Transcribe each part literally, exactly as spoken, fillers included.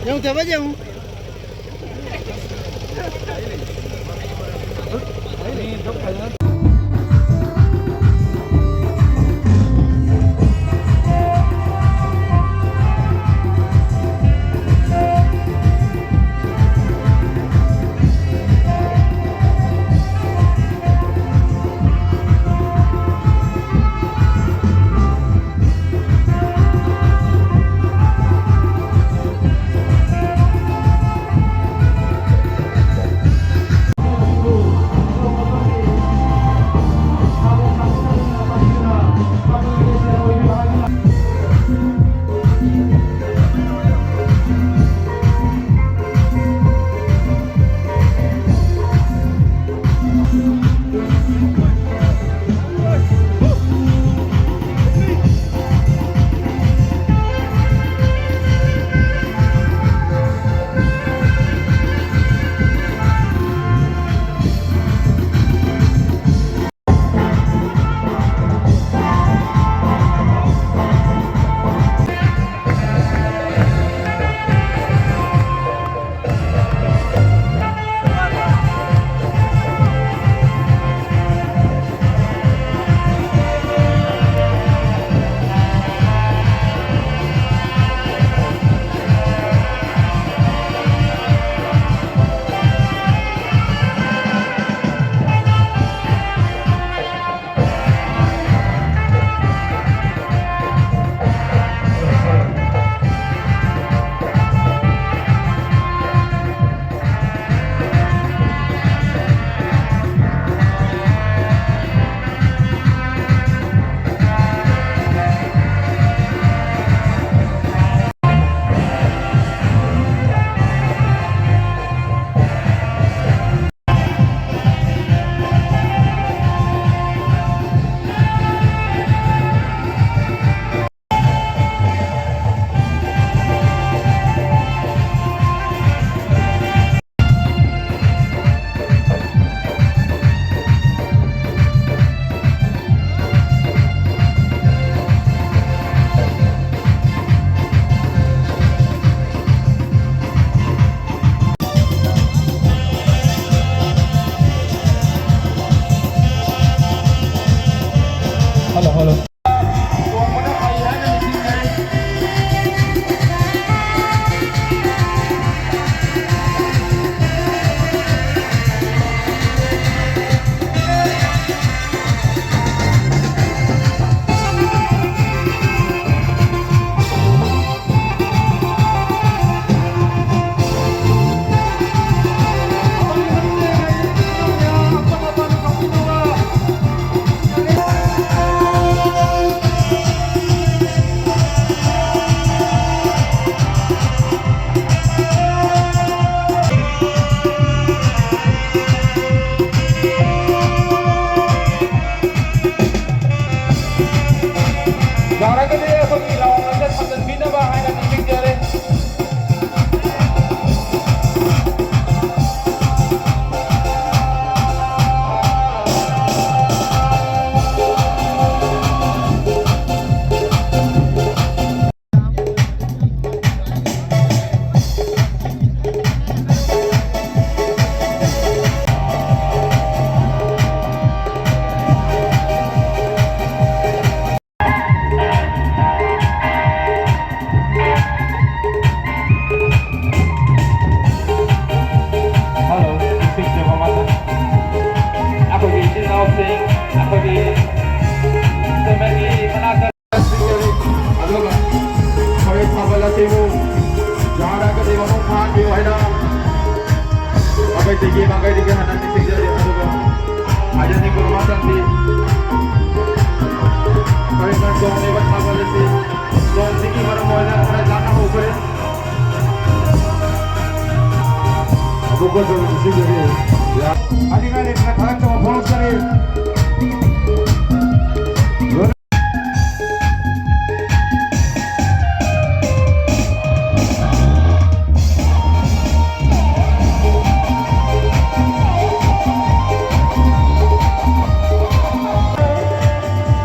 ꯌꯦꯡꯉꯨ, ꯇꯦꯕꯜ ꯌꯦꯡꯉꯨ꯫ ꯑꯁꯤꯕꯨ ꯌꯥꯔꯒꯗꯤ ꯃꯄꯨꯡ ꯐꯥꯍꯟꯕꯤꯌꯨ ꯍꯥꯏꯅ ꯃꯃꯩꯗꯒꯤ ꯃꯥꯏꯀꯩꯗꯒꯤ ꯍꯥꯟꯅ ꯅꯤꯡꯁꯤꯡꯖꯔꯤ꯫ ꯑꯗꯨꯒ ꯍꯥꯏꯖꯅꯤꯡꯕ ꯃꯇꯝꯗꯤ ꯑꯩꯈꯣꯏꯅ ꯆꯣꯡꯂꯤꯕ ꯊꯥꯕꯜ ꯑꯁꯤ ꯅꯣꯡꯁꯤꯒꯤ ꯃꯔꯝ ꯑꯣꯏꯅ ꯈꯔ ꯂꯥꯞꯅ ꯍꯧꯈ꯭ꯔꯦ꯫ ꯑꯃꯨꯛꯀꯁꯨ ꯅꯤꯡꯁꯤꯡꯖꯔꯤ꯫ ꯍꯥꯏꯅꯤꯡꯉꯥꯏ ꯂꯩꯇꯅ ꯊꯥꯒꯠꯆꯕ ꯐꯣꯡꯗꯣꯛꯆꯔꯤ꯫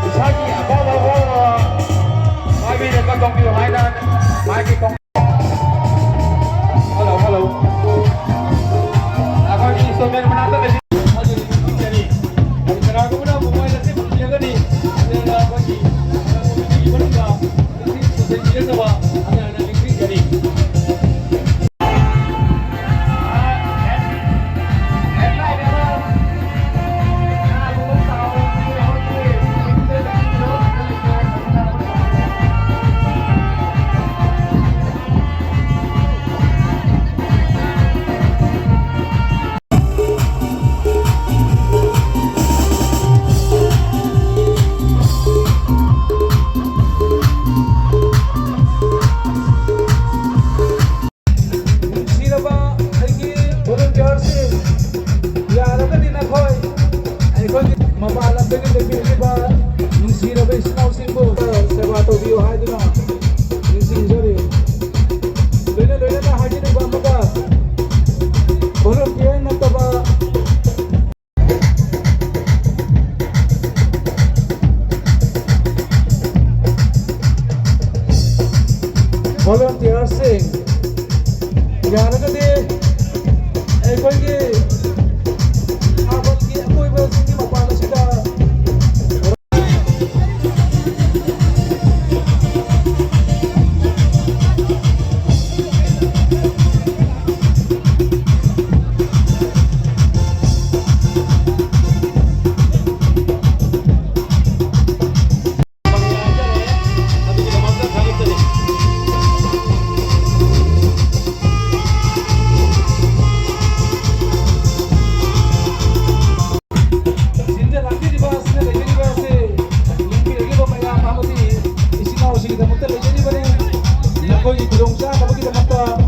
ꯏꯁꯥꯒꯤ ꯑꯄꯥꯝꯕ ꯑꯄꯥꯝꯕ ꯄꯥꯏꯕꯤꯔꯒ ꯇꯣꯡꯕꯤꯌꯨ ꯍꯥꯏꯅ ꯃꯥꯒꯤ ꯍꯜꯂꯣ, ꯍꯜꯂꯣ꯫ ꯑꯩꯈꯣꯏꯒꯤ ꯏꯟꯁꯇ꯭ꯔꯨꯃꯦꯟ ꯃꯅꯥꯛꯇ ꯂꯩꯕꯤ-, ꯀꯅꯥꯒꯨꯝꯕꯅ ꯃꯣꯕꯥꯏꯜ ꯑꯁꯤ ꯄꯨꯕꯤꯔꯒꯗꯤ, ꯑꯗꯨꯅ ꯑꯩꯈꯣꯏꯒꯤ ꯃꯅꯨꯡꯗ ꯁꯣꯁꯦꯜ ꯃꯤꯗꯤꯌꯥ ꯇꯧꯕ ꯑꯗꯨꯅ ꯅꯤꯡꯁꯤꯡꯖꯔꯤ꯫ ꯅꯨꯡꯁꯤꯔꯕ ꯑꯩꯒꯤ ꯚꯣꯂꯨꯟꯇꯤꯌꯔꯁꯤꯡ, ꯌꯥꯔꯒꯗꯤ ꯅꯈꯣꯏ ꯑꯩꯈꯣꯏꯒꯤ ꯃꯄꯥꯟ ꯂꯝꯗꯒꯤ ꯂꯦꯞꯄꯤꯔꯤꯕ ꯅꯨꯡꯁꯤꯔꯕ ꯏꯆꯤꯟ ꯏꯅꯥꯎꯁꯤꯡꯕꯨ ꯁꯦꯕꯥ ꯇꯧꯕꯤꯌꯨ ꯍꯥꯏꯗꯨꯅ ꯅꯤꯡꯁꯤꯡꯖꯔꯤ꯫ ꯂꯣꯏꯅ ꯂꯣꯏꯅꯅ ꯍꯥꯏꯖꯅꯤꯡꯕ ꯑꯃꯒ, ꯚꯣꯂꯨꯟꯇꯤꯌꯔ ꯅꯠꯇꯕ ꯚꯣꯂꯨꯟꯇꯤꯌꯔꯁꯤꯡ, ꯌꯥꯔꯒꯗꯤ ꯑꯩꯈꯣꯏꯒꯤ ꯊꯥꯕꯜꯒꯤ ꯑꯀꯣꯏꯕꯁꯤꯡꯒꯤ ꯃꯄꯥꯟ ꯑꯁꯤꯗ ꯈꯨꯗꯣꯡ ꯆꯥꯅꯕꯒꯤꯗꯃꯛꯇ